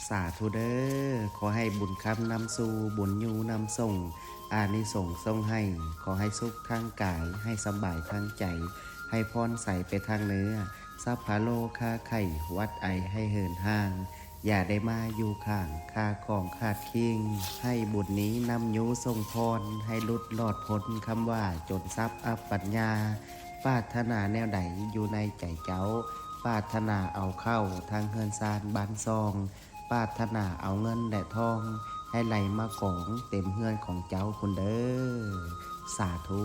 ສາທຸເດີ ຂໍໃຫ້ບຸນຄຳນຳສູ່ ບຸນຢູ່ນຳສົ່ງ ອານິສົງສົ່ງໃຫ້ ຂໍໃຫ້ສຸກທາງກາຍ ໃຫ້ສະບາຍທາງໃຈ ໃຫ້ພອນໃສໄປທາງເໜືອ ສັບພະໂລຄາໄຂ້ ຫວັດໄອໃຫ້ເຫີນຫ່າງ ຢ່າໄດ້ມາຢູ່ຂ້າງ ຂ້າຂອງຂາດຄີງ ໃຫ້ບຸນນີ້ນຳຢູ່ສົ່ງພອນ ໃຫ້ຫຼຸດລອດພົ້ນຄຳວ່າຈົນຊັບອັບປັນຍາ ປາດຖະໜາແນວໃດຢູ່ໃນໃຈເຈົ້າ ປາດຖະໜາເອົາເຂົ້າທາງເຮືອນຊານບ້ານຊ່ອງ ປາດຖະໜາເອົາເງິນແລະທອງ ໃຫ້ໄຫຼມາກອງເຕັມເຮືອນຂອງເຈົ້າພຸ້ນເດີ ສາທຸ.